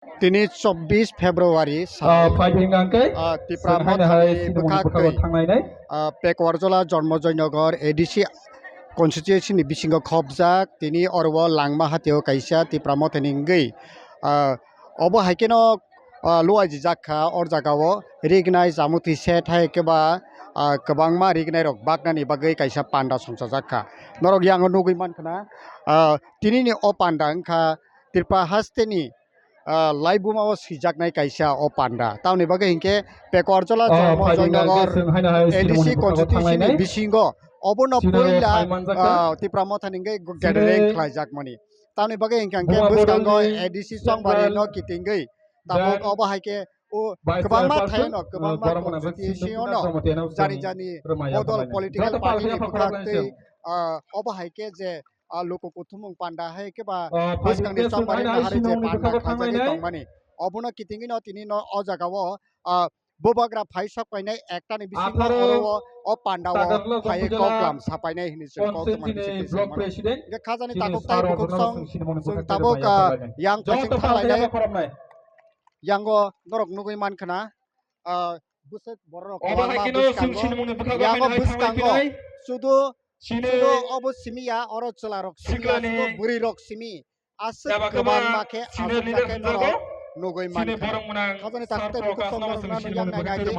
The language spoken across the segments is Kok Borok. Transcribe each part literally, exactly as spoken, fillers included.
Tini chobbish February, ah, sal, phaidi hingkha khe, ah, Tipra chwng haino hai Mothani sinimung bwkhak bwkhago twi, thanglainai. Ah, Pekuarjola Jonmojoynagar A D C constituency ni bisingo khopjak, tini oro o Langma hatio kaisa Tipra Mothani wngwi, ah, obo hai kheno, ah, luaijijak kha o jaga o rignai jamutwi se thai khe ba, ah, kwbangma rignai rok baknani bagwi kaisa panda songchajak kha. Norok yango nugwi mankha na, ah, tini ni o panda wngkha Tripura hasteni, ah, laibuma o swijaknai kaisa o panda. Tamoni bagwi hinkhe Pekuarjola, oh, Jonmojoynagar A D C constituency ni bisingo obono puila, ah, Tipra Mothani wngwi gathering khlaijakmani. Tamoni bagwi hinkhe bwskango A D C Chongbari no kitingwi tabuk obo hai khe o kwbangma thaino, kwbangma constituency ono jani jani bodol political party ni bwkhak twi, ah, obo hai khe je ah, luku kuthumung panda hai khe ba bwskangni Chongbari no hari je panda khlaijagwi tongmani. Obono kitingwi no tini no o jaga o, ah, bubagra phai sok painai ekta ni bisingo oro o, o panda o phai kok lam sa painai hinwi chwng kok tongmani bisingo. Hingkhe khajani takhuk tai bukhuk song chwng tabuk, ah, yang phaising thanglainai. Yango norok nugwi mankha na, ah, bwswk borok kwbangma bwskango, yango bwskango sudu, sudu obo simi ya, oro chwla rok simi ya, sudu bwrwi rok simi. Aswk kwbangma khe aswk khe norok nugwi mankha. Khajani takhuk tai bukhuk song norok nugwi yang nai nai di.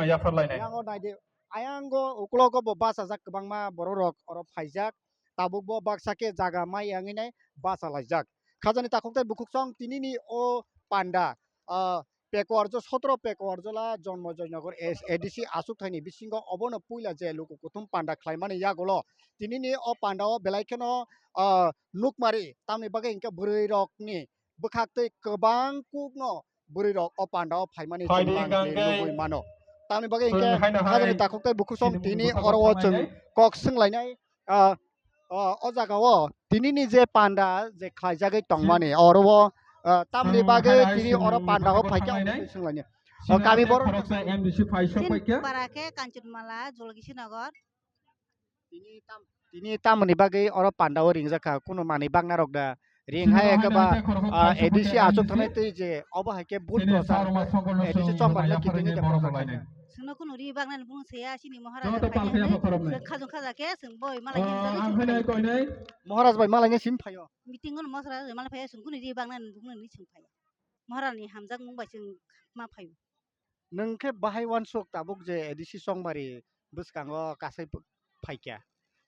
Yango nai di. Ayango uklogo bo bachajak kwbangma borok rok oro phaijak. Tabuk bo baksa khe jaga mai yangwi nai bachalaijak. Khajani takhuk tai bukhuk song tini ni o panda, ah, Pekuarjo-, sotro Pekuarjola Jonmojoynagar A D C achukthai ni bisingo obono puila je luku kuthum panda khlaimani yagulo tini ni o panda o belai kheno, ah, nukmari, tamni bagwi hinkhe bwrwi rok ni bwkhak twi kwbang kuk no bwrwi rok o panda o phaimani chwng bang khe nugwi mano. Tamni bagwi hinkhe khajani takhuk tai bukhuk song tini oro o chwng kok swnglainai, ah, o, o jaga o tini ni je panda je khlaijagwi tongmani oro o, ah, tamni bagwi tini oro panda o phaikhe omo twi swnglainai. O kami borok para khe Kanchanmala, Jolkishinagar. Tini tam, tini tamoni bagwi oro panda o ringjak kha, kunu manwi bakna rok da ring hai khe ba, ah, A D C achuk thanai twi je obo hai khe but prochar A D C Chongbari no kitingwi de prochar khainai. Chwngno kunu ri baknani bung se ya, chini Maharaj phai nai, chwng khajung khaja khe chwng boi mala khe. Maharaj bai mala nge sim phaio. Meeting o Maharaj bai mala phaio, chwng kunu ri baknani bung nani chwng phaio. Maharaj ni hamjak mung bai chwng ma phaio. Nwng khe bahai uansuk tabuk je A D C Chongbari bwskango kasai ph-, phaikya.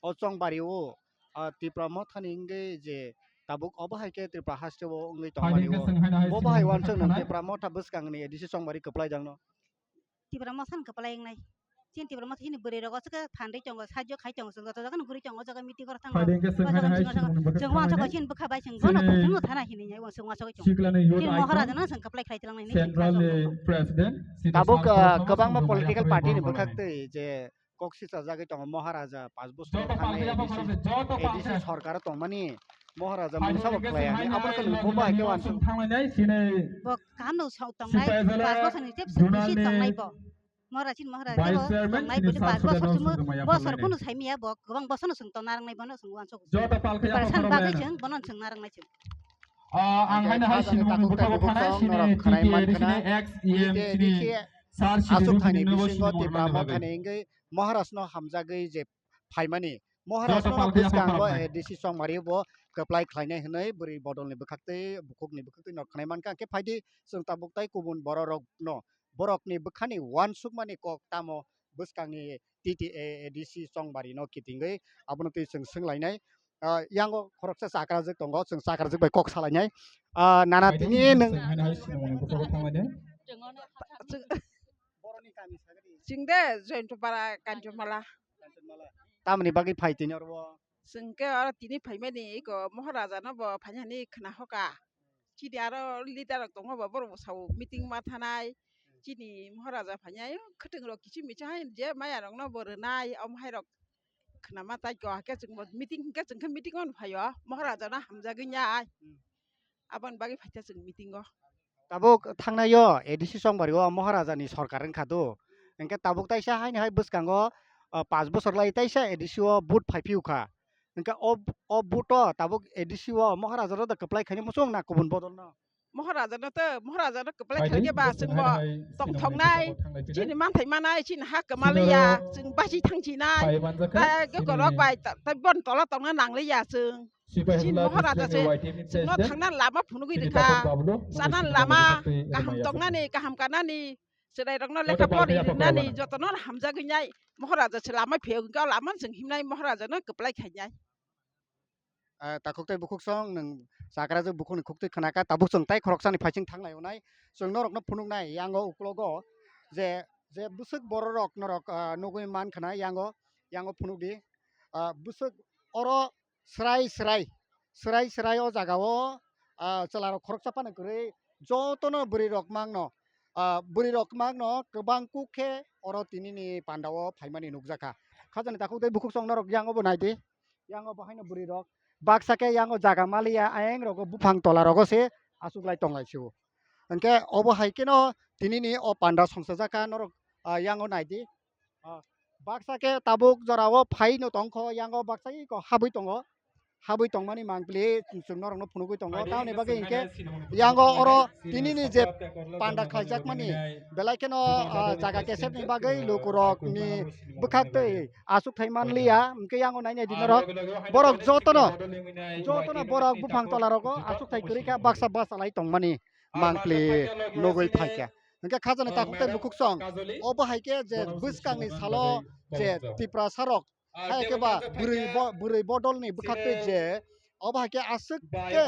O Chongbari o, ah, Tipra Mothani wngwi je tabuk obo hai khe Tripura haste o wngwi tongmani o. Bo bahai uansuk nwng Tipra Motha bwskangni A D C Chongbari kwplai jangno. Tipra Motha ni kwplai wngnai. Chini Tipra Motha chini bwrwi rok o chwkhe phan rwi tongo, sajyo khai tongo, chwng joto jaga no guri tongo, o jaga meeting oro thango. O jaga chwng uansuk chini bwkha bai chwng bono thangno thana hinwi uansuk uansuk chwng. Chini Maharaja no chwng kwplai khlai twlang nai hinwi. Tabuk, ah, kwbangma political party ni bwkhak twi je kok sisa jagwi tongo Maharaja, panch bosor thani A D C, A D C sorkar tongmani Maharaja mungsa bo khlai ani, abo khe bo bai khe uansuk. Bo kaham no sok tongnai, panch bosor ni tep suk bisi tongnai bo. Maharaja chini Maharaja bo tongnai bwlwi panch bosor chwng bosor kunu saimiya bo, kwbang bosor no chwng tongna rwngnai bono chwng uansuk. Preparation bagwi chwng bono chwng narwknai chwng. Ah, ang haino hai sinimung ni bwkhago thanai, sini T T A D C ni ex E M sini sir sini aswk thani bisingo Tipra Mothani wngwi Maharaj no hamjagwi je phaimani. Maharaj no bwskango A D C Chongmari bo kwplai khlainai hwnwi bwrwi bodol ni bwkhaktwi bukhuk ni bwkhaktwi nok khnai mankha. Hwnkhe phaidi chwng tabuk tai kubun borok rok no borokni bwkhani uansukmani kok tamo bwskangni T T A A D C Chongbari no kitingwi abono twi chwng swnglainai. Ah, yango khoroksa chakrajwk tongo, chwng chakrajwk bai kok salainai. Ah, nana tini nwng boroni kami sagadi. Chwng de Joyantapara Kanchomala. Tamoni bagwi phai tini oro? Chwng khe oro tini phaimani eko Maharaja no bo phainani khna hoka. Chini aro leader rok tongo bo, borok bo sao meeting ma thanai. Chini Maharaja phainai, khwtwng rok kisu misu hai je maya rok no bo rwnai, omo hai rok khna ma tai ko, hakhe chwng bo meeting, hwnkhe chwng khe meeting o no phaio, Maharaja no hamjagwi nai. Aboni bagwi phaikha chwng meeting o. Tabuk thangnai o A D C Chongbari o Maharaja ni sorkar wngkha do. Hwnkhe tabuk taisa haini hai bwskango, ah, panch bosor lai taisa A D C o vote phai phiu kha. Hwnkhe o, o vote o tabuk A D C o Maharaja no da kwplai khaini muchung na kubun bodol no? Moharaja no to, Moharaja no kwplai khaikhe ba chwng bo tongthoknai, chini manthai manai, chini ha kwmaliya, chwng basi thangchinai, ta gokorok bai, ta bon tola tongna nangliya chwng. Chini Moharaja se chwngno thangna lama phunugwi rwkha, chana lama kaham tongnani, kaham kanani, chwrairokno lekha pori rinani jotono hamjagwi nai Moharaja se lama phiyok hwnkhe o lama chwng himnai Moharaja no kwplai khainai. Ah, takhuk tei bukhuk song nwng chakrajak bukhukni khuktwi khnakha, tabuk chwng tai khoroksani phaising thanglai wnai, chwng norokno phunuknai yango uklogo je, je bwswk bororok norok, ah, nugwi man khna yango, yango phunukdi, ah, bwswk oro Srai srai, srai srai o jaga o, ah, chwla rok khoroksa phano kwrwi jotono bwrwi rok mangno, ah, bwrwi rok mangno kwbang kuk khe oro tini ni panda o phaimani nukjakha. Khajani takhuk tei bukhuk song norok yang obo naidi, yang obo haino bwrwi rok baksa khe yang o jaga maliya ayang rogo buphang tola rogo se achuklai tonglai sio. Hwnkhe obo hai kheno tini ni o panda songchajakha norok, ah, yang o naidi. Ah, baksa khe tabuk jora o phai no tongkho, yang o baksa iko habwi tongo. Habwi tongmani mangpili chwng norokno phunugwi tongo. Tamoni bagwi hinkhe yang o oro tini ni je panda khlaijakmani belai kheno, ah, jaga kesepni bagwi lukurokni bwkhaktwi achuk thai manliya. Hinkhe yang o nainai di norok borok jotono, jotono borok buphang tola rogo achuk thai kwrwi kha baksa bachalai tongmani mangpili nugwi phaikha. Hinkhe khajani takhuk tei bukhuk song obo hai khe je bwskangni salo je Tiprasa rok hai khe ba bwrwi bo-, bwrwi bodolni bwkhaktwi je obo hai khe aswk khe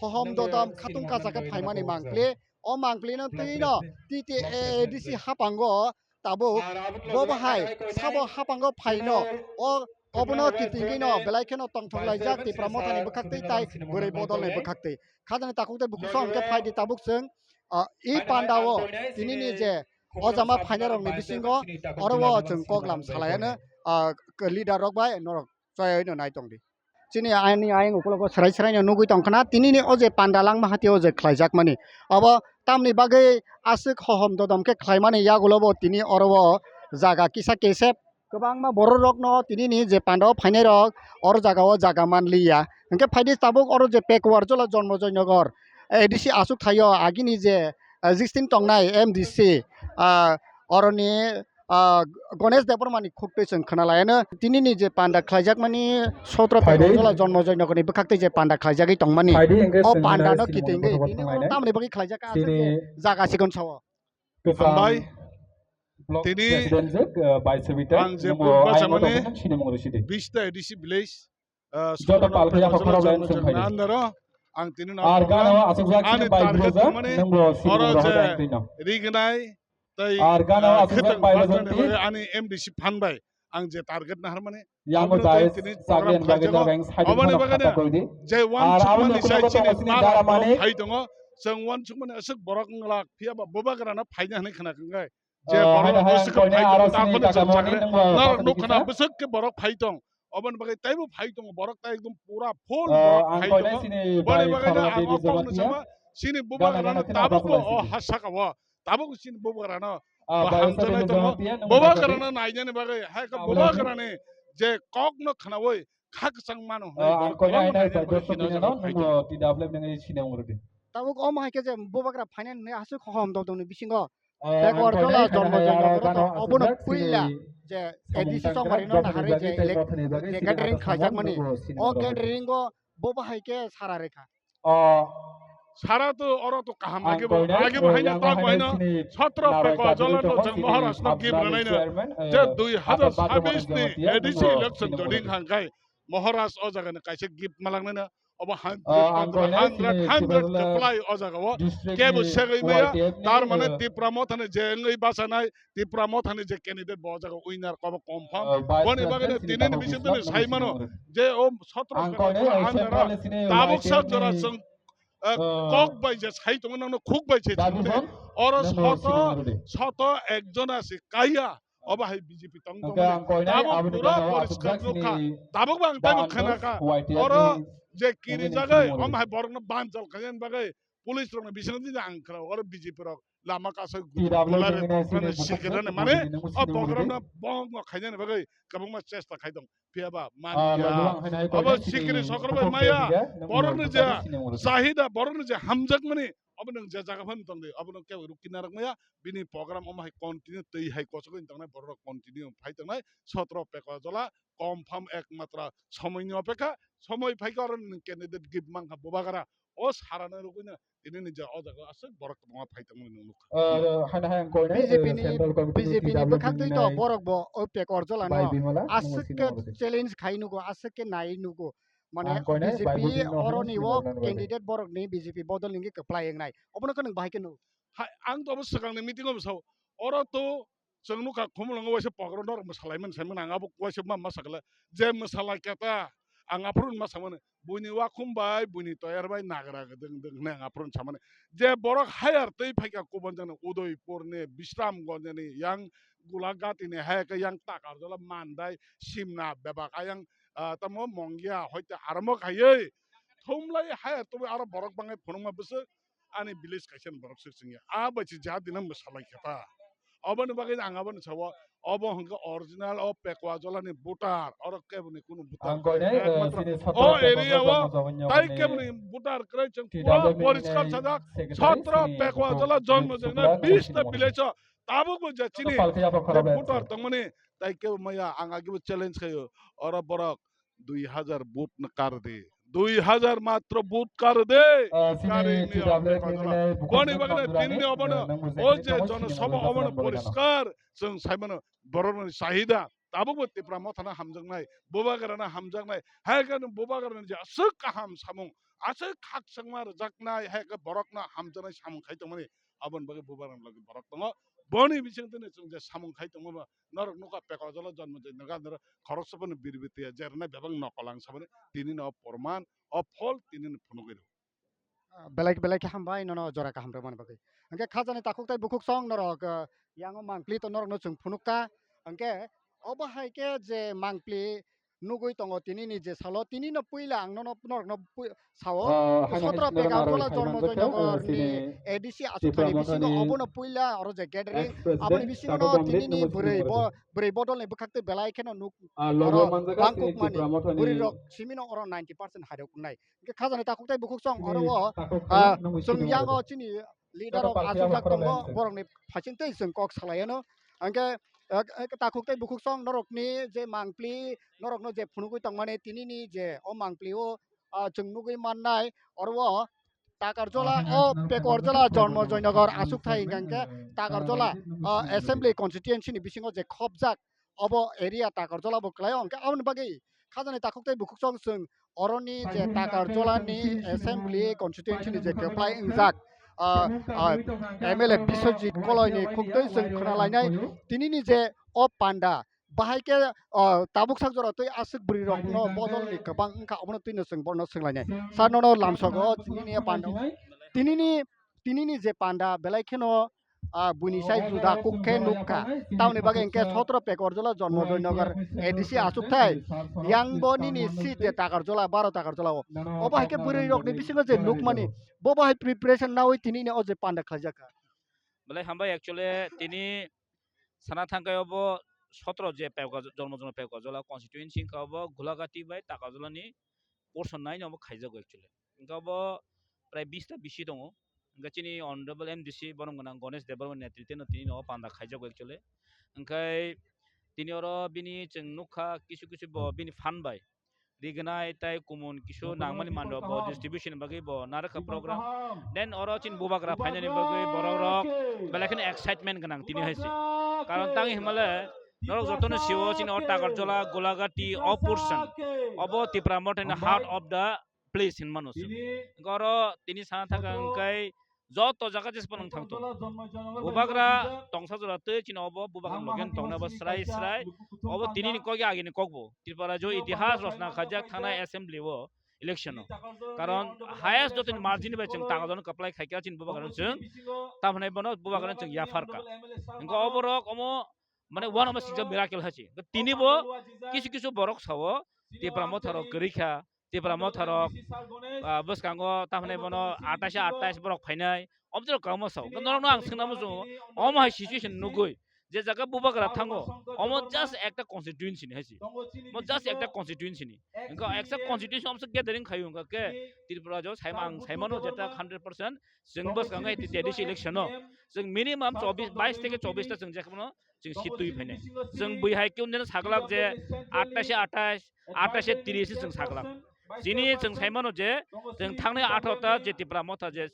hohom dodom khatung kacha khe phaimani mangpili. O mangpili no twi no T T A A D C hapango tabuk bo bahai sabo hapango phaino o obono kitingwi no belai kheno tongthok laijak Tipra Mothani bwkhaktwi tai bwrwi bodolni bwkhaktwi. Khajani takhuk tei bukhuk song hwnkhe phaidi tabuk chwng, ah, i panda o tini ni je o jama phainai rokni bisingo oro o chwng koklam salaiano, ah, leader rok bai norok choyoi no nai tongdi. Chini ani ayang ukologo srai srai no nugwi tongkhna tini ni o je panda langma hati o je khlaijakmani. Obo tamni bagwi aswk hohom dodom khe khlaimani yagulo bo tini oro o jaga kisa kesep kwbangma borok rokno tini ni je panda o phainai rok oro jaga o jaga manliya. Hinkhe phaidi tabuk oro je Pekuar Jola Jonmo Joynagar A D C achuk thaio agini je, ah, sixteen tongnai M D C, ah, oroni, ah, Ganesh Debbarmani khuktwi chwng khwnalaiano. Tini ni je panda khlaijakmani sotro Pekuar Jola Jonmo Joynagarni bwkhaktwi je panda khlaijagwi tongmani. O panda no kitingwi tini oro tamni bagwi khlaijak aswk je jaga sikon sao. Hambai. Tini ang je bubasamani bish ta A D C village, ah, joto palkhe yaphak khorok lai chwng phaidi. Andaro ang tini no ar gana o aswk jak ani target mani oro je rignai tei ar gana o aswk jak bai bajan ti ani M D C phan bai ang je target naharmani yang bo dais chagri bagwi no bang side oboni bagwi no je wan sukmani sai chini dara mani hai tongo chwng wan sukmani aswk borok nglak phiya ba bubagra no phaina hwnwi khna kwngai. Je borok bwswk phai tongo, tabukni chwng chakre. Norok nukha na bwswk khe borok phai tong. Oboni bagwi teibo phai tongo, borok tai ekdom pura full borok phai tongo. Boni bagwi no ang o kokno sama, chini bubagrano tabukbo o ha saka o, tabuk chini bubagrano hamjaknai tongo. Bubagrano nainani bagwi, hai khe bubagrani je kokno khnaui kha kwchang mano hwnwi borok kwbangma nainani bagwi phai tongo. Tabuk omo hai khe je bubagra phainani hwnwi aswk hohom dodongni bisingo Pekuar Jola Jonmo Joynagar no obono puila je A D C chongmari no naharwi je elek-, je gathering khlaijakmani. O gathering o bo bahai khe sara rwkha. Sara to oro to kaham age bo, age bo haino tok baino sotro Pekuar Jola no jang Maharaj no gift rwnaino je dui hazar sabis ni A D C election joining hangkai Maharaj o jaga ni kaisa gift malangnaino. Obo hundred, hundred, hundred kwplai o jaga o. Kebo segwi maya, tar mane Tipra Mothani je wngwi bachanai, Tipra Mothani je candidate bo o jaga winner kobo confirm. Boni bagwi no tini ni bising tini sai mano je o sotro under o tabuk sak jora chwng, eh, kok bai je sai tongo nangno khuk bai je oro soto, soto ekjona se kaiya. Obo hai B J P tong tong. Tabuk pura poriskar nukha. Tabuk bang tabuk khanaka. Oro je kiri jagai om hai borokno banjal khayan bagai police rokno bising di ang khra oro B J P rok lama kasai gulare kokno sikirane mane o program na bong khayan bagai kabang ma chesta khai dong. Phiya ba manya. Abo sikiri sokro bai maya. Borokni je sahida, borokni je hamjakmani. Obo nwng je jaga phano tong di, obo nwng kebo rukina rok maya, bini program omo hai continue twi hai kochogwi tongnai, borok rok continue phai tongnai, sotro pekla jola, confirm ekmatra somoini opekha, somoi phaikha oro nwng candidate gift mankha Bubagra, o sarano rwgwino tini ni je o jaga aswk borok kwbangma phai tongmani nwng nukha. Oro haino hai ang koinai, B J P eh, ni, Central Committee B J P ni T W bwkhak twi to wngnai borok bo o pekor jola bai no Bimala, aswk nungwi khe sini challenge khai nugo, aswk khe nai nugo. Mane ang koinai B J P bai Budin no oroni hwnwi o sini candidate borok ni B J P bodol ni kwplai wngnai. Obono khe nwng bahai khe nuk. Hai, ang to obo swkang ni meeting o bwsao. Oro to chwng nukha Khumulwngo waisa pokro norok mwsalaimani saimano ang abo waisa ma masa kala. Je mwsalai khe ta ang aphuru ma samani. Buini wakhum bai, buini toyar bai nagra gdwng dwng hwnwi ang aphuru samani. Je borok hire twi phaikha kubun jani Udaipur ni, Bisramganj ni, yang Gulagati ni, hai khe yang Takarjala, Mandai, Simna, bebak ayang, ah, tamo Mongia, hoite aramo khaiwi thumlai hire twi aro borok bangai phunukma bwswk ani village kaisa ni borok swk chwngya. A bai se jat dinam bwsalai khe ta. Oboni bagwi ang aboni sawo, obo hwnkhe original o Pekwa Jolani voter, oro keboni kunu voter. Ang koinai, eh, ekmatro sini o sotro Pekwa area o Jolani tai jogoni keboni voter kwrwi chwng T W pura poriskar ni sajak, secretary sotro sini Pekwa Jola jonmo jogna bis ta village o tabukbo je chini palkhe yapha khorok je voter tongmani tai kebo maya ang agibo challenge khayo, oro borok dui hajar vote no kar de. Dui hajar matro vote kar de. Ah, sini Kari ni T W F Pekwa Jola. Boni bagwi tini ni obono, o je Jono Sabha obono poriskar, chwng saimano borok ni sahida. Tabukbo Tipra Motha no hamjaknai, Bubagra no hamjaknai, hai khe Bubagra ni je aswk kaham samung, aswk khakchangma rwjaknai, hai khe borok no hamjaknai samung khai tongmani, aboni bagwi Bubagra ni logi borok tongo. Boni bising tini chwng je samung khai tongma norok nukha Pekwa Jola jonmo je naga norok khoroksa bono birbitiya je rwnai bebak nokol ang saboni tini no porman o phol tini no phunugwi rw. Ah, belai belai khe hambai nono jora kaham rwmani bagwi. Hwnkhe khajani takhuk tai bukhuk song norok, ah, yango mangpli to norokno chwng phunukha. Hwnkhe obo hai khe je mangpli nugwi tongo tinini je salo, tinino puila ang nono norokno pui-, sao. Ah, haino sotro hinwi Pekwa Jola jonmo joinogor ni A D C achukthani bisingo obono puila oro je gathering aboni bisingo no tinini bwrwi bo-, bwrwi bodol ni bwkhak tei belai kheno nuk oro bangkuk mani bwrwi rok simino oro ninety percent hairok wngnai. Hwnkhe khajani takhuk tai bukhuk song oro o, ah, chwng yango chini leader rok achukjak tongo, borokni phaising tei chwng kok salai ano. Hwnkhe, ah, takhuk tai bukhuk song norokni je mangpli, norokno je phunugwi tongmani tinini je o mangpli o, ah, chwng nugwi mannai, oro o Takarjola o Pekorjola Jonmo Joynagar achukthai hwnkha hwnkhe Takarjola, ah, assembly constituency ni bisingo je khopjak obo area Takarjola bo kwlaio, hwnkhe aboni bagwi khajani takhuk tei bukhuk song chwng oroni je Takarjolani assembly constituency ni je kwplai wngjak, ah, ah, M L A Biswajit Koloini khuktwi chwng khwnalainai tinini je o panda bahai khe, ah, tabuk sak jora twi aswk bwrwi rokno bodol ni kwbang wngkha, obono twino chwng bono swnglainai. Sir, nono lamsogo tinini panda, tinini, tinini je panda belai kheno ah, buini sai juda kuk khe nukha. Tamoni bagwi hwnkhe sotro Pekorjola Jonmo Joynagar A D C achukthai. Yang bo nini seat je Takarjola, baro Takarjola o. Obo hai khe bwrwi rokni bisingo je nukmani, bo bo hai preparation nawi tini ni o je panda khlaijak kha. Belai hambai, actually tini sana thangkai obo sotro je Pekwa-, Jonmo Joynagar Pekorjola constituency wngkha obo Gulagati bai Takarjolani portion nine obo khaijago actually. Hwnkhe obo prai bis ta bisi tongo. Hwnkhe chini honorable M D C borom gwnang Ganesh Debbarma netrite no tini no panda khaijago actually. Hwnkhe tini oro bini chwng nukha kisu kisu bo bini phan bai rignai tai kumun kisu nangmani mando bo distribution bagwi bo narwkha program. Then oro chini bubagra phainani bagwi borok rok belai kheno excitement gwnang tini hai se. Karon tang hinmale norok jotono siwo chini o Takarjola, Gulagati, o portion. Obo Tipra Motha ni heart of the place hinmano se. Hwnkhe oro tini sana thangkha hwnkhe joto jaga jesbo nang thangto. Bubagra tongsa jora tei chini obo bubagra logen tongna bo srai srai. Obo tini ni kok ya agini kokbo. Tripura jo itihas rosna khajak thana assembly o election o. Karon highest jotoni margin bai chwng Takarjola kwplai khaikha chini bubagra chwng. Tamhinai bono bubagra chwng yapharkha. Hwnkhe oborok omo mane one of the six miracle hai se. Tini bo kisu kisu borok sao Tipra Motha rok kwrwi kha, Tipra Motha rok, ah, bwskango tamhinai bono atais atais borok phainai. Omo jora kwbangma sao. Norokno ang swngna muchungo, omo hai situation nugwi Je jaga Bubagra thango, omo just ekta constituency ni hai se. Omo just ekta constituency ni. Engkha ekta constituency omo se gathering khayo engkha ke Tripura jo saima ang saimano jeta hundred percent. Chwng bwskango A D C election o chwng minimum chobbish, bais theke chobbish ta chwng jekhno chwng seat twi phainai. Chwng bui hai khe unjeno saglak je athais athais, athais tris chwng saglak. Chini chwng saimano je chwng thangnai atharo ta je Tipra Motha je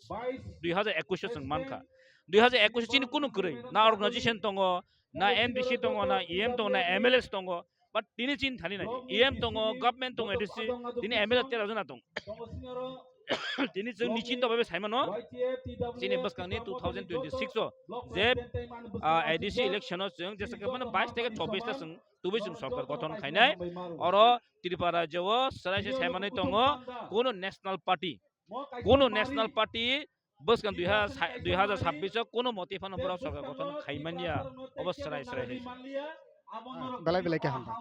dui hazar ekush o chwng mankha. Dui hazar ekush o chini kunu kwrwi na organization tongo, na M D C tongo, na E M tongo, na M L A tongo. But tini chin thani nai, E M tongo, government tongo, A D C, tini M L A tera jona tong. Tini chwng nichin to babe saimano, chini bwskangni two thousand twenty-six o je, ah, A D C election o chwng jesa khe mano bais theke chobbish ta chwng tubui chwng sorkar gothon khainai. Oro Tripura rajyo o chwrai se saimanwi tongo, kuno national party, kuno national party bwskang dui hazar, dui hazar sabbish o kuno moti phano borok sorkar gothon khaimanya, obo chwrai chwrai hai. Belai belai khe hambai.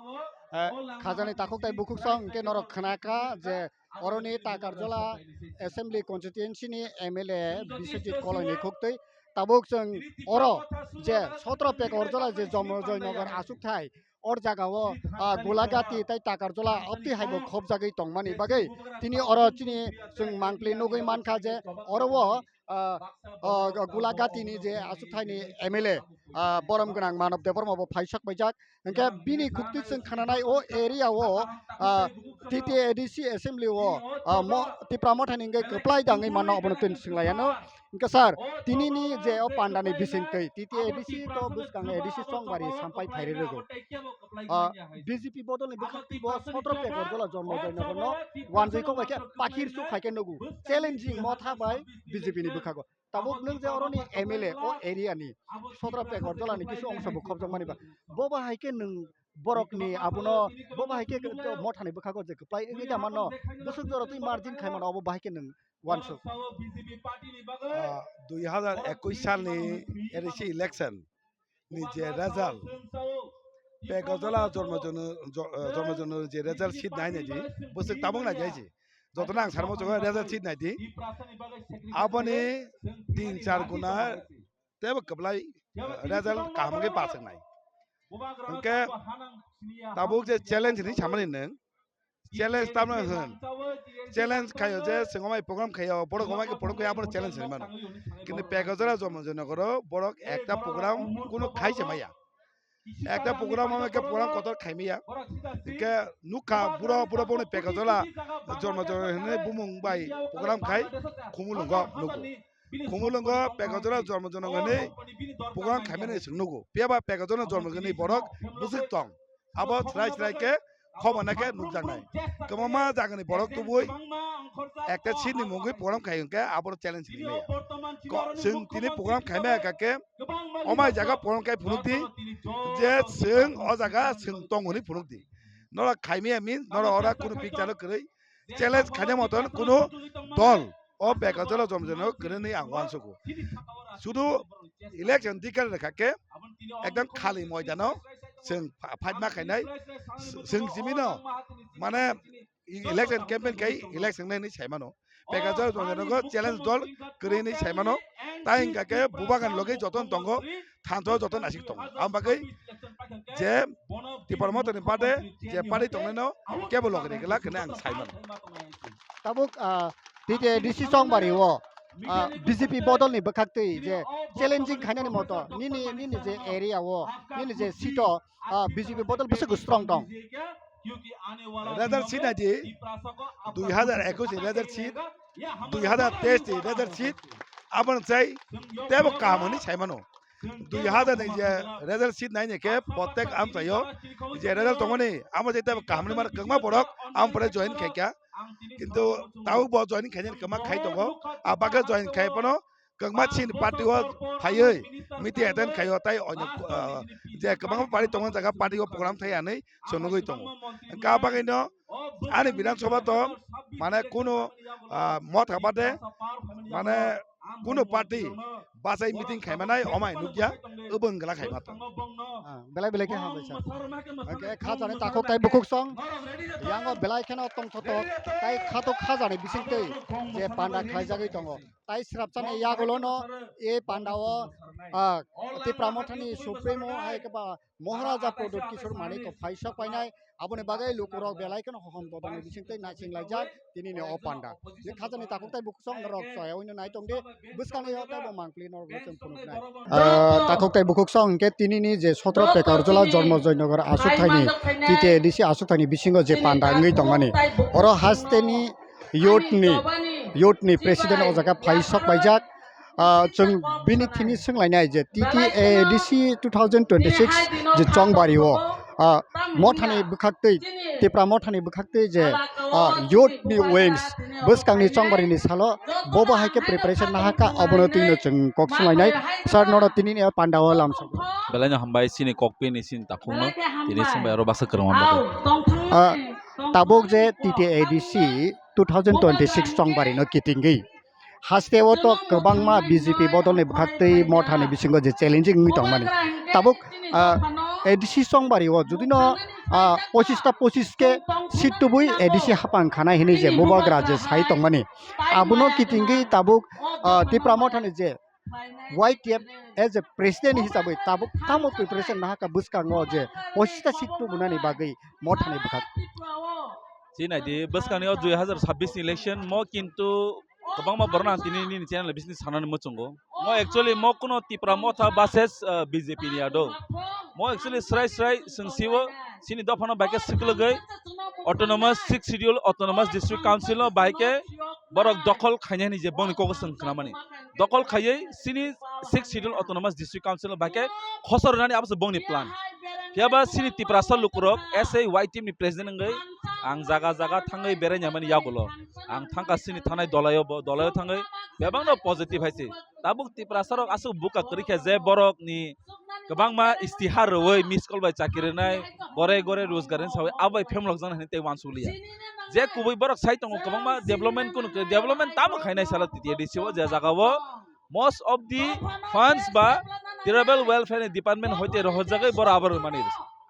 Eh, khajani takhuk tai bukhuk song hwnkhe norok khnakha je oroni Takarjola Assembly Constituency ni M L A Biswajit Koloi ni khuktwi tabuk chwng oro je sotro Pekorjola je Jomojoy Nagar achukthai or jaga o, ah, Gulagati tai Takarjola abtwi hai bo khopjagwi tongmani bagwi tini oro chini chwng mangpli nugwi mankha je oro o, ah, ah, Gulagati ni je achukthai ni M L A, ah, borom gwnang Manav Debbarma bo phai sak paijak. Hwnkhe bini khuktwi chwng khnanai o area o, ah, T T A D C assembly o, ah, mo-, Tipra Mothani hwnkhe kwplai dangwi manno obono twi swnglaiyano. Hwnkhe sir, tinini je o pandani bisingtwi T T A D C to bwskang A D C Chongbari sampai phairwi rwgo. Ah, B J P bodolni bwkhakti bo sotro Pekorjola Jomojoy Nagarno wanjwi kok bai khe pakhir suk hai khe nugo. Challenging Motha bai B J P ni bwkhago. Tabuk nwng je oroni M L A o area ni sotro Pekorjola ni kisu ongsa bo khopjokmani ba. Bo ba hai khe nwng borokni abono, bo ba hai khe Mothani bwkhago je kwplai wngwi da manno. Bwswk jora twi margin khai mano, obo bahai khe nwng uansuk. Ah, dui hazar ekush salni A D C election ni je result, Pekorjola Jomojoy, Jo-, eh, Jomojoy je result sheet nai nai di, bwswk tabuk nai di hai se. Jotono ang sarmo chogo result sheet nai di. Aboni tin char guna tebo kwplai, eh, result kaham khe paswk nai. Hwnkhe tabuk je challenge hinwi samani nwng, challenge tamno hwn. Challenge khayo je chwng omai program khayo, borok omai khe program khayo, abono challenge hinwi mano. Kintu Pekorjola Jomojoy Nagaro borok ekta program kuno khai se maya. Ekta program omai khe program kotor khai maya. Hwnkhe nukha buro, buro boni Pekorjola Jomojoy hinwi bumung bai program khai Khumulwngo nugo. Khumulwngo Pekorjola Jomojoy Nagaro hinwi program khaimani chwng nugo. Phiya ba Pekorjola Jomojoy ni borok bwswk tong. Abo chwrai chwrai khe khobana khe nukjaknai. Kwbangma jagani borok tubui ekta seat ni mungwi program khai hwnkhe aboro challenge hinwi maya. Ko-, chwng tini program khai maya kha khe omai jaga program khai phunuk di je chwng o jaga chwng tong hwnwi phunuk di. Norok khai maya means norok oro kunu picture no kwrwi. Challenge khaina moton kunu dol o Pekorjola Jomojoy no kwrwini ang uansugo. Sudu election dikar rwkha khe ekdam khali moidano chwng pha-, phaima khainai, chwng simino mane election campaign khai election nai hinwi saimano. Pekorjola Jomojoy no challenge dol kwrwi hinwi saimano. Tai hwnkha khe bubagan logi joton tongo, thansa o joto naisik tongo. Ang bagwi je Tipra Mothani party, je party tongnaino kebo logi rikla hwnwi ang saimano. Tabuk, ah, T T A D C Chongbari o, ah, B J P bodolni bwkhaktwi je challenging khainani moto nini, nini je area o, nini je seat o, ah, B J P bodol bwswk strong tong. Result sheet nai di, dui hazar ekush ni result sheet, dui hazar teis ni result sheet, aboni chai tebo kaham hinwi saimano. Dui hazar ni je result sheet nai ni khe protek amchaio je result tongmani amo je tebo kaham hinwi mano, kwbangma borok amo pore join khaikha, kintu tabuk bo join khainani kwbangma khai tongo, a bagwi join khai phano kwbangma chini party o phaiwi meeting attend khaio tai onyo, ah, je kwbangma party tongmani jaga party o program thai hinwi chwng nugwi tongo. Hwnkhe a bagwino ani Bidhan Sabha to mane kunu, ah, Motha bade mane kunu party bachai meeting khaimanai omai nukya, obo wngla khaima to. Ah, belai belai khe hambai sir. Hwnkhe kha jani takhuk tai bukhuk song yango belai kheno tongthotok tai khatok kha jani bisingtwi je panda khlaijagwi tongo. Tai srapchani yagulono e pandao ah, Tipra Mothani Supremo hai khe ba Maharaja Pradyut Kishore Manikno phaisok painai, aboni bagwi lukurok belai kheno hohom dodongni bisingtwi naisinglaijak tinini o panda. Je khajani takhuk tei bukhuk song norok soya wino nai tongdi, bwskangni o teibo mangpili norok chwng phunuknai. Ah, takhuk tei bukhuk song hwnkhe tinini je sotro Pekarjala Jormo Joynagar asukthani, T T A D C asukthani bisingo je panda wngwi tongmani. Oro hasteni youth ni, youth ni president o jaga phai sok paijak. Ah, chwng bini thini swnglainai je T T A D C two thousand twenty-six je chongbari o, ah, mothani bwkhaktwi, Tipra mothani bwkhaktwi je, ah, youth ni wings bwskangni chongbari ni salo bobo hai khe preparation nahaka, abono twino chwng kok swnglainai. Sir, nono tini ni panda o lamsok. Belai no hambai sini kokpi ni sini takhuk no, tini swngbai aro baksa kwrwng o bagwi. Ah, tabuk je T T A D C two thousand twenty-six chongbari no kitingwi haste o to kwbangma B J P bodol ni bwkhaktwi mothani bisingo je challenging wngwi tongmani. Tabuk, ah, A D C chongbari o jodi no, ah, pochis ta pochis khe seat tubui A D C hapang khanai hinwi je bubagra je sai tongmani. Abono kitingwi tabuk, ah, Tipra mothani je Y T F as a president hisabwi tabuk tamo preparation nahaka bwskango je pochis ta seat tubunani bagwi mothani bwkhak. Chini naidi bwskangni o dui hazar sabbish ni election mo kintu kwbangma borok ang tini nini channel bisini sanani muchungo. Mo actually mo kuno Tipra motha versus, uh, B J P ni ado. Mo actually srai srai swng siwo sini dophano bai khe swklwgwi autonomous sixth schedule autonomous district council no bai khe borok dokhol khainani je bongni kok swng khnamani. Dokhol khaiwi sini sixth schedule autonomous district council no bai khe khosor rwnani abo se bongni plan. Phiya ba sini Tiprasa lukurok S A Y T ni president wngwi ang jaga jaga thangwi berai nyamani yagulo. Ang thangka sini thanai dolaio bo, dolaio thangwi bebakno positive hai se. Tabuk Tiprasa rok aswk buka kwrwi khe je borok ni kwbangma istihar rwui miss call bai chakri rwnai, gore gore rojgar ni sawi abo bai phemlok jana hinwi tei uansuk liya. Je kubui borok sai tongo kwbangma development kunu kwrwi, development tamo khainai salo T T A D C o je jaga o most of the funds ba tribal welfare ni department hoite rohorjagwi borok abo rwmani.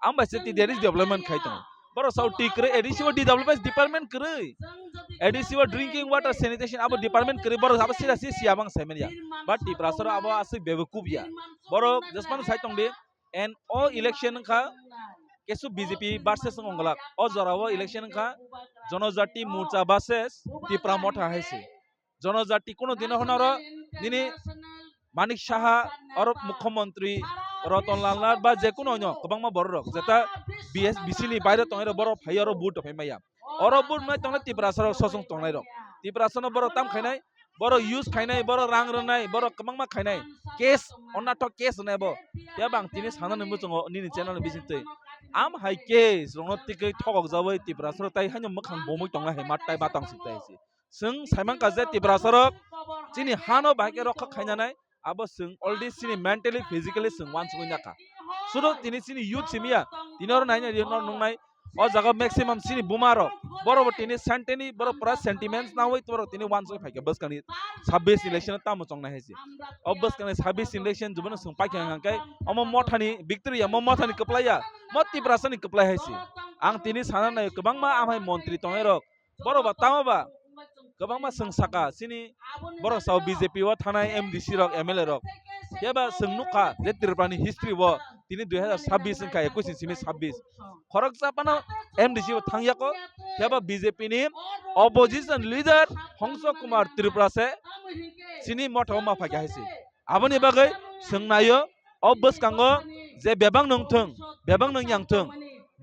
Ang bai se T T A D C development khai tongo. Borok sao ti kwrwi A D C o development department kwrwi. A D C o drinking water sanitation abo department kwrwi borok abo sira si siya bang saimanya. But Tiprasa rok abo aswk bebekub ya. Borok jesmano sai tongdi. And o election wngkha kesu B J P versus wng onglak. O jora o election wngkha Jonojati Morcha versus Tipra Motha hai se. Jonojati kuno dino hwnaro nini Manik Saha, oro Mukhyamantri Ratan Lal Nath ba je kuno onyo kwbangma borok rok jeta B S B C ni baire tongwi rok borok phai oro vote phai maya. Oro vote nai tongnai Tiprasa rok sosong tongnai rok. Tiprasa no borok tam khainai, borok use khainai, borok rang rwnai, borok kwbangma khainai. Case, onnathok case hwnai bo. Phiya bang tini sanani muchungo nini channel ni bisingtwi. Am hai case rokno tikwi thokok jawi Tiprasa rok tai haino mwkhang bomwi tongnai hai mat tai batang sik tai se. Chwng saimankha je Tiprasa rok chini hano bahai khe rokha khainanai, abo chwng already chini mentally, physically chwng uansugwi nakha. Sudu tini chini youth simiya, tini oro naina ri nor nungnai, o jaga maximum chini buma rok, borok bo tini senteni, borok pura sentiments nawi borok tini uansugwi phaikha bwskangni sabbish election tamo chongnai hai se. O bwskangni sabbish election jubano chwng paikha hwnkhe omo mothani victory ya, omo mothani kwplai ya, mo Tiprasani kwplai hai se. Ang tini sana nai kwbangma amhai montri tongnai rok, borok ba tamo ba kwbangma chwng saka chini borok sao B J P o thanai M D C rok, M L A rok. Phiya ba chwng nukha je Tripura ni history o tini dui hazar sabbish wngkha, ekwis ni simi sabbish. Khoroksa phano M D C o thangya kho, phiya ba B J P ni opposition leader Hongso Kumar Tripura se chini motha o ma phaikha hai se. Aboni bagwi chwng naio, o bwskango je bebak nung thung, bebak nung yang thung,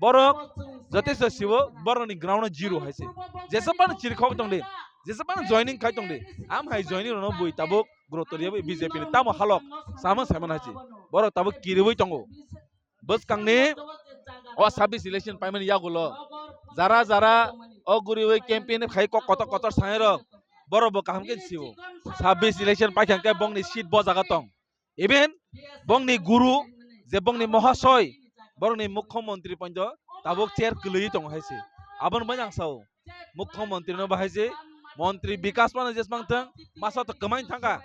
borok jotesto siwo, borokni ground o zero hai se. Jesa phano chirikhok tong di, jesa phano joining khai tong di, am hai joining rokno bui tabuk grotoriya bui B J P ni tamo halok sama saiman hai se. Borok tabuk kiriwi tongo. Bwskangni o sabbish election paimani yagulo jara jara o guriwi campaign khai kok kotor kotor sanai rok, borok bo kaham khe sio. Sabbish election paikha khe bongni seat bo jaga tong. Even bongni guru je bongni mohasoi, borokni mukhyamantri poito tabuk chair kwlwi tongo hai se. Aboni bai ang sao, mukhyamantri no bahai se, montri bikas mano jesmang thang, masa to kwmai thangkha.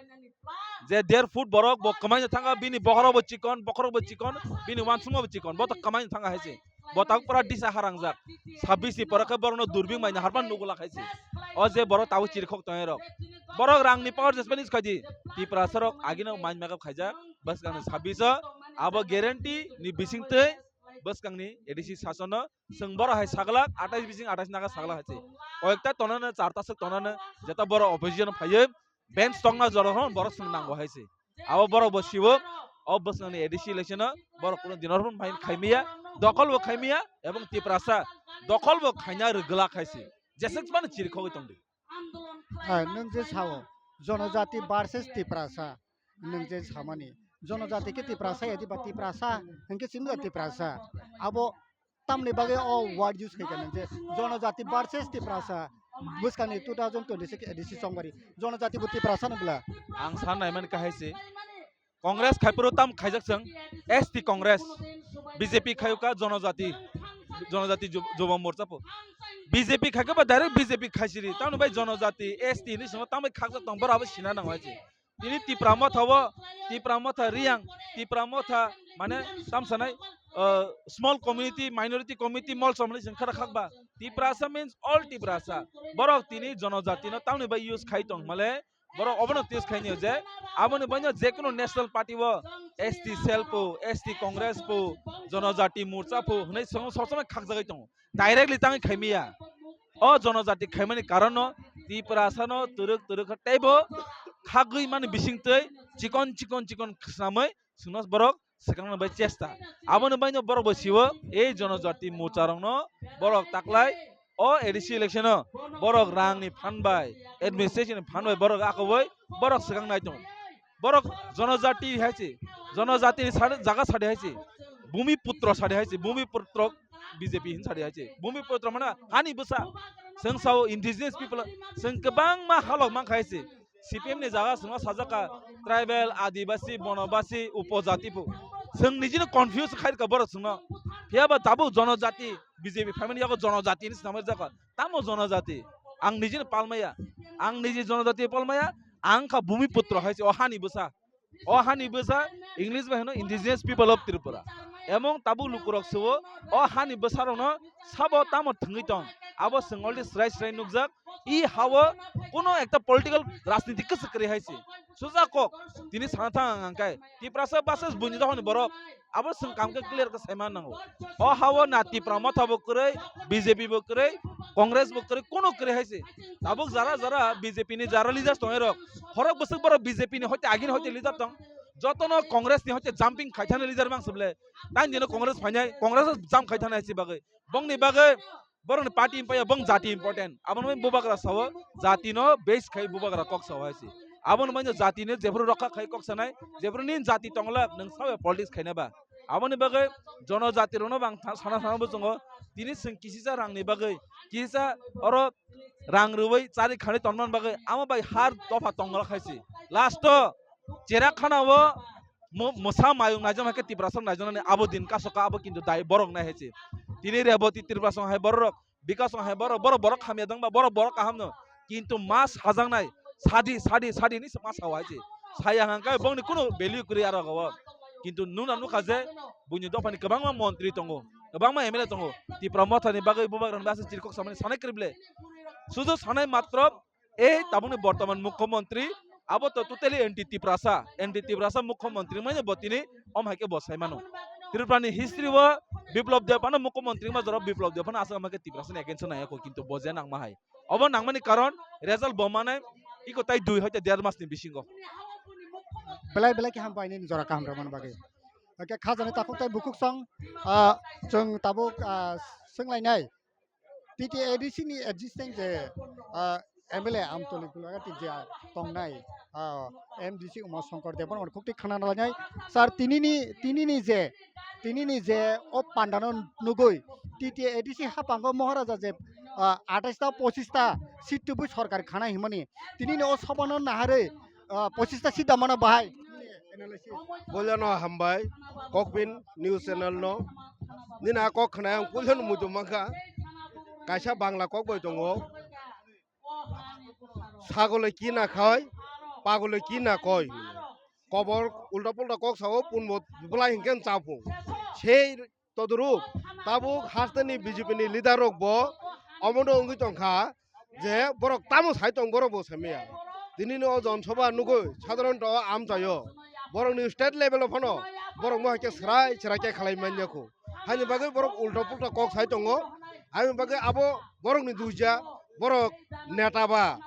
Je der foot borok bo kwmaino thanga, bini bokhorok bo chikon, bokhorok bo chikon, bini wansukma bo chikon, bo to kwmaino thanga hai se. Bo tabuk pura disa harangjak. Sabbish ni pore khe borokno durbing maina harpan nugula khai se. O je borok tabuk chirikhok tongnai rok. Borok rangni power jesmani khaidi. Tiprasa rok agino mind makeup khaijak. Bwskangni sabbish o abo guarantee ni bisingtwi bwskangni A D C sasono chwng borok hai saglak, atais bising atais naga saglak hai se. Koyekta tonano, charta swk tonano, jeta borok opposition phaiwi bench tongna jora hwn borok chwng nango hai se. Abo borok bo siwo, o bwskangni A D C election o borok kuno dinor hwn phai khaimiya, dokol bo khaimiya, ebong Tiprasa dokol bo khaina rwgwlak hai se. Jeswk mano chirikhogwi tongdi. Hai, nwng je sao, Jonojati versus Tiprasa, nwng je samani, Jonojati khe Tiprasa ya diba Tiprasa, hwnkhe chini da Tiprasa. Abo tamni bagwi o word use khaikha nwng je Jonojati versus Tiprasa, bwskangni two thousand twenty-six A D C chongbari, Jonojati bo Tiprasa no bwla. Ang san naimani kahai se, Congress khai phuru tam khaijak chwng, S T Congress, B J P khaiyuka Jonojati, Jonojati Ju-, Jubo Morcha po. B J P khaikhe ba direct B J P khaisiri, tamni bai Jonojati, S T hinwi swngo, tambai khakjak tong, borok abo sina nango hai se. Tini Tipra Motha o, Tipra Motha Riyang, Tipra Motha mane tam sanai, uh, small community, minority community, mol somani sing khara khakba. Tiprasa means all Tiprasa. Borok tini Jonojati no tamni bai use khai tong male, borok obono test khaini je, aboni baino je kono national party o S T cell po, S T Congress po, Jonojati Morcha po hwnwi song song khakjagwi tongo. Directly tangwi khaimiya. O Jonojati khaimani karonno Tiprasano twrwk twrwk kha teibo khagwi mani bisingtwi chikon chikon chikon khwsnamwi chwngno borok swkangna bai chesta. Aboni baino borok bai siwo ei Jonojati Morcha rokno borok taklai o A D C election o borok rangni phan bai, administration ni phan bai borok akoboi borok swkang nai tongo. Borok Jonojati hai se, Jonojati ni sade, jaga sade hai se, Bhumi Putro sade hai se, Bhumi Putro B J P hin sade hai se, Bhumi Putro mane hani bwsa. Chwng sao indigenous people, chwng kwbangma halok mankha hai se. C P M ni jaga chwngno sajak kha tribal, adibasi, bonobasi, upojati bo. Chwng nijino confuse khai rwkha borok chwngno. Phiya ba tabuk Jonojati, B J P phaimani yago Jonojati hinwi swnamwi rwjak kha. Tamo Jonojati? Ang nijino palmaya. Ang niji Jonojati palmaya. Ang kha Bhumi Putro hai se, o hani bwsa. O hani bwsa English bai hino Indigenous People of Tripura. Emong tabuk lukurok suo o hani bwsarokno sabo tamo thwngwi tong. Abo chwng already srai srai nukjak. I hao kuno ekta political rajniti kwchwk kwrwi hai se. Suja kok tini sana thang ang angkai. Tiprasa versus buini dohani borok. Abo chwng kam khe clear khe saiman nango. O hao na Tipra Motha bo kwrwi, B J P bo kwrwi, Congress bo kwrwi, kuno kwrwi hai se. Tabuk jara jara B J P ni jara leaders tongnai rok. Horok bwswk borok B J P ni hoite agini hoite leader tong. Jotono Congress ni hoite jumping khai thani leader mang suble. Tang dino Congress phainai, Congress jump khai thani hai se bagwi. Bongni bagwi borokni party impaya bong jati important. Abono bai bubagra sao jati no base khai bubagra kok sao hai se. Abono bai jati no jephuru rokha khai kok sanai, jephuru nin jati tongla nwng sao politics khaina ba. Aboni bagwi Jonojati rokno bang tha-, sana sana bo chwngo. Tini chwng kisisa rangni bagwi, kisisa oro rang rwui chari khani tonman bagwi amo bai har dopha tongla khai se. Last o chera khana o mo-, mosa mayung naijak hai khe Tiprasa naijak nani abo din kasoka abo kintu dai borok nai hai se. Tini Reboti Tiprasa hai borok Bikas wng hai borok, borok, borok hamya dongba, borok, borok kaham no. Kintu ma sajaknai, sadi, sadi, sadi ni ma sao hai se. Saya hangkai bongni kuno value kwrwi aro go. Kintu nuna nukha je buini dophani kwbangma montri tongo, kwbangma M L A tongo. Tipra Mothani bagwi bubagrang basa chirkok samani sanai kwrwi ble. Sudu sanai matro ei tabukni bortoman mukhyamantri abo to totally anti Tiprasa, anti Tiprasa mukhyamantri manya bo tini om hai khe bo sai mano. Tripura ni history o Biplab Deb ano mukhyamantri ma jora Biplab Deb ano aswk ma khe Tiprasa ni against o nai kho kintu bo je nang ma hai. Obo nang mani karon result bo mane iko tai dui hoite der mas ni bisingo. Belai belai khe hambai nini jora kaham rwmani bagwi. Oke, khajani takhuk tai bukhuk song, ah, chwng tabuk, ah, swnglainai. T T A D C ni existing je, ah, M L A Amtoli Gulagati je tongnai, ah, M D C Uma Shankar Debbarma khukti khana lainai. Sir, tinini, tinini je, tinini je o pandano nugui T T A D C hapango Maharaja je, ah, atais ta pochis ta seat tubui sorkar khana himani. Tinini o sobano naharwi, ah, pochis ta seat damano bahai. Boilano hambai, Kokpin News Channel no. Nini a kok khwnai ang puilano muitu mankha. Kaisa Bangla kok bai tongo. Sagole ki na khai, pagole ki na koi. kobor ulta pulta kok sao punbo belai hinkhe chaphung. Sei todoruk tabuk hasteni B J P ni leader rok bo omono wngwi tongkha je borok tamo sai tong borok bo saimaya. Tini no Jon Sabha nugwi sadharon to amchaio borokni state level o phano borok mo hai khe srai srai khe khalai manya kho. Haini bagwi borok ulta pulta kok sai tongo. Haini bagwi abo borokni duija borok neta ba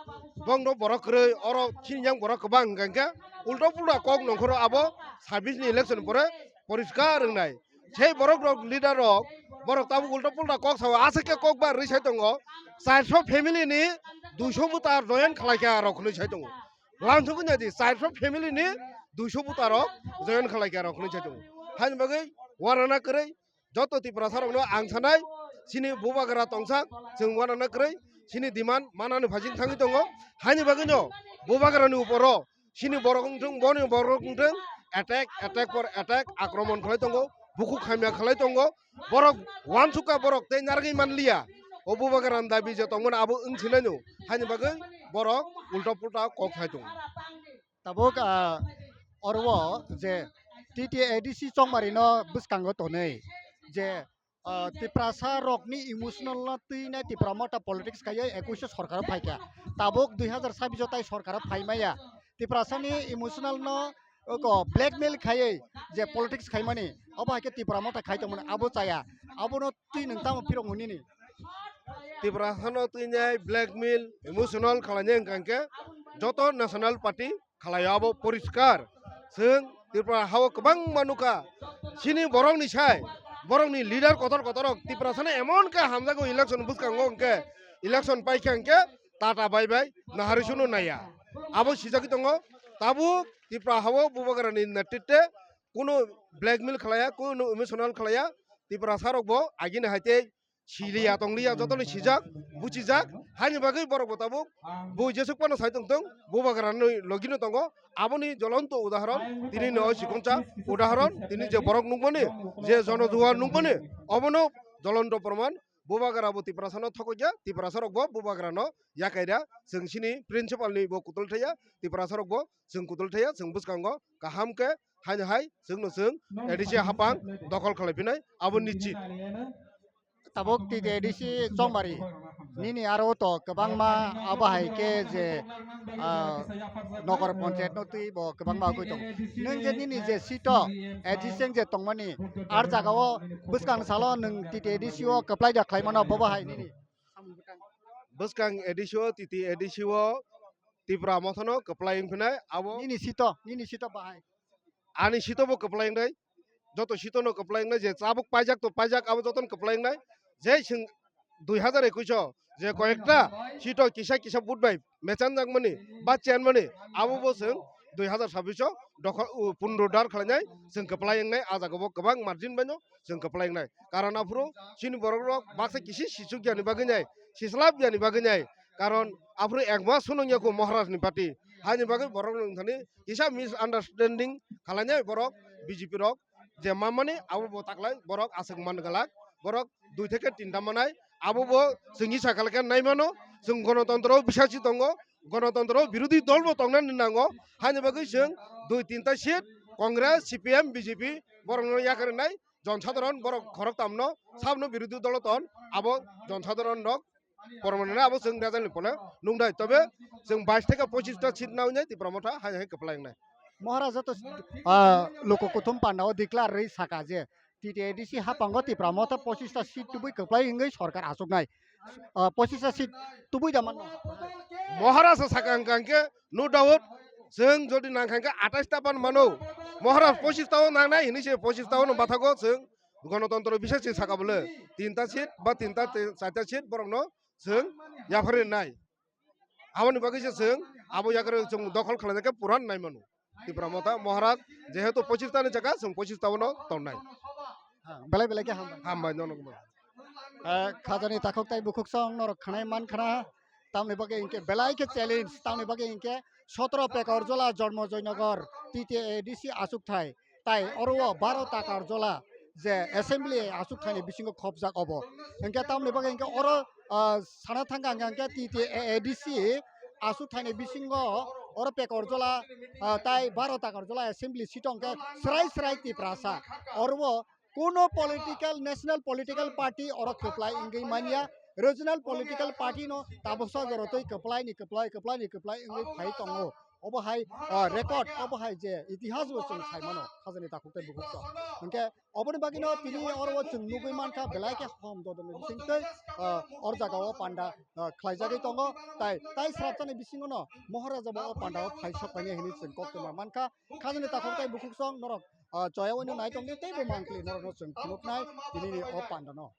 bongno borok kwrwi oro chini yang borok kwbang hwnkha khe ulta pulta kok nongkhoro abo sabbish ni election pore poriskar wngnai. Sei borok rok leader rok borok tabuk ulta pulta kok sao aswk khe kok ba rwi sai tongo. Charso family ni duiso voter join khlai kha rok hwnwi sai tongo. Lansukgwi naidi, charso family ni duiso voter rok join khlai kha rok hwnwi sai tongo. Haini bagwi warana kwrwi joto Tiprasa rokno ang sanai, chini bubagra tongsa chwng warana kwrwi chini demand manani phasing thangwi tongo. Haini bagwino bubagrani uporo chini borok wngthung, boni borok wngthung, attack, attack for attack, akromon khlai tongo, bukhuk hamya khlai tongo, borok wansukha borok tei narwgwi manliya. O bubagrani dabi je tongmani abo wng sinai no, haini bagwi borok ulta pulta kok khai tongo. Tabuk, ah, oro je T T A D C chongmari no bwskango tonwi je, ah, Tiprasa rokni emotional no twinai Tipra Motha politics khaiwi ekuish sorkar o phaikha. Tabuk dui hazar sabbish o tai sorkar o phaimaya. Tiprasa ni emotional no oko blackmail khaiwi je politics khaimani, obo hai khe Tipra Motha khai tongmani abo chaya. Abono twi nwng tamo phirok nini? Tiprasa no twinai blackmail, emotional khlainai hwnkha khe joto national party khlaio abo poriskar. Chwng Tripura hao kwbangma nukha, chini borokni sai, borokni leader kotor kotor rok Tiprasano emon khe hamjago election bwskango hwnkhe, election paikha hwnkhe tata bai bai naharwi sunu naiya. Abo sijagwi tongo, tabuk Tripura hao bubagrani netritwe kunu blackmail khlaiya, kunu emotional khlaiya, Tiprasa rokbo agini hai tei siliya tongliya jotoni sijak, buchijak, haini bagwi borok bo tabuk bui jesuk phano sai tongtong, bubagrani logino tongo, aboni jolonto udahoron, tini no sikonsa udahoron, tini je borok nukmani, je jonojuwar nukmani, obono jolonto proman, bubagra bo Tiprasano thokokya, Tiprasa rokbo bubagrano yakaira, chwng chini principal ni bo kutul thaya, Tiprasa rokbo chwng kutul thaya, chwng bwskango kaham khe haino hai chwngno chwng A D C hapang dokhol khlai phinai, abo nischit. Tabuk T T A D C chongmari nini aro to kwbangma abo hai khe je, ah, nogor panchayat no twi bo kwbangma agwi tong. Nwng je nini je seat o A D C wng je tongmani ar jaga o bwskang salo nwng T T A D C o kwplai da khlai mano bobo hai nini? Bwskang A D C o, T T A D C o Tipra Mothano kwplai wng phinai abo. Nini seat o, nini seat o bahai. Ani seat o bo kwplai wngnai, joto seat o no kwplai wngnai, je chabuk paijak to paijak abo jotono kwplai wngnai. Je chwng dui hazar ekush o je koyekta seat o kisa kisa vote bai mechanjakmani ba chenmani abo bo chwng dui hazar sabbish o dokhol, u, punrodar khlainai chwng kwplai wngnai, a jaga bo kwbang margin baino chwng kwplai wngnai. Karon aphuru chini borok rok baksa kisi sichuk yani bagwi nai, sislap yani bagwi nai, karon aphuru ekma sunung yaku Maharaj ni party. Haini bagwi borok rok thani kisa misunderstanding khlainai borok B J P rok je mamani abo bo taklai borok aswk man galak, borok dui theke tinta manai, abo bo chwngni sakal khe nai mano, chwng gonotontro bisasi tongo, gonotontro birodhi dol bo tongnani nango, haini bagwi chwng dui tinta seat Congress, C P M, B J P borok no yakarwi nai, jon sadharon borok khorok tamno sabno birodhi dolo ton, abo jon sadharon rok pormanani abo chwng rajani pole nung dai, tobe chwng bais theke pochis ta seat nawi nai Tipra Motha hai hai kwplai wngnai. Maharaja to, ah, luku kuthum panda o declare rwi saka je T T A D C hapango Tipra Motha pochis ta seat tubui kwplai wngwi sorkar achuknai. Ah, pochis ta seat tubui da manno? Maharaja saka hwnkha hwnkhe no doubt chwng jodi nangkha hwnkhe atais ta pan mano. Maharaj pochis ta o nangnai hinwi se pochis ta o no bathago chwng gonotontro bisai se saka bole tinta seat ba tinta te-, charta seat borokno chwng yapharwi nai. Aboni bagwi se chwng abo yakarwi chwng dokhol khlainai khe puran nai mano. Tipra Motha Maharaj jehetu pochis ta ni jaga chwng pochis ta o no tongnai. Ha, belai belai khe hambai. Hambai nono. Eh, khajani takhuk tai bukhuk song norok khanai man khana. Tamni bagwi hinkhe belai khe challenge, tamni bagwi hinkhe sotro Pekarjola Jormo Joynagar T T A D C achukthai, tai oro o baro Takarjola je assembly achukthaini bisingo khopjak obo. Hinkhe tamni bagwi hinkhe oro, ah, sana thangkha hinkhe T T A D C achukthaini bisingo oro Pekorjola, ah, tai baro Takorjola assembly seat hwnkhe srai srai Tiprasa. Oro bo kuno political, national political party oro kwplai wngwi manya, regional political party no tabuksa jorotwi kwplai ni kwplai, kwplai ni kwplai wngwi phai tongo. Obo hai, ah, record, obo hai je itihas bo chwng sai mano, khajani takhuk tei bukhuk rok. Hwnkhe oboni bagwino tini oro o chwng nugwi mankha, belai khe hom dodonni bisingtwi, ah, or jaga o panda, ah, khlaijagwi tongo. Tai, tai srapchani bisingo no Moharaja bo o panda o phai sok painai hinwi chwng kok tongma mankha. Khajani takhuk tei bukhuk song norok, ah, choya oino nai tongdi tei bo mangkli norokno chwng phunuknai tinini o panda no.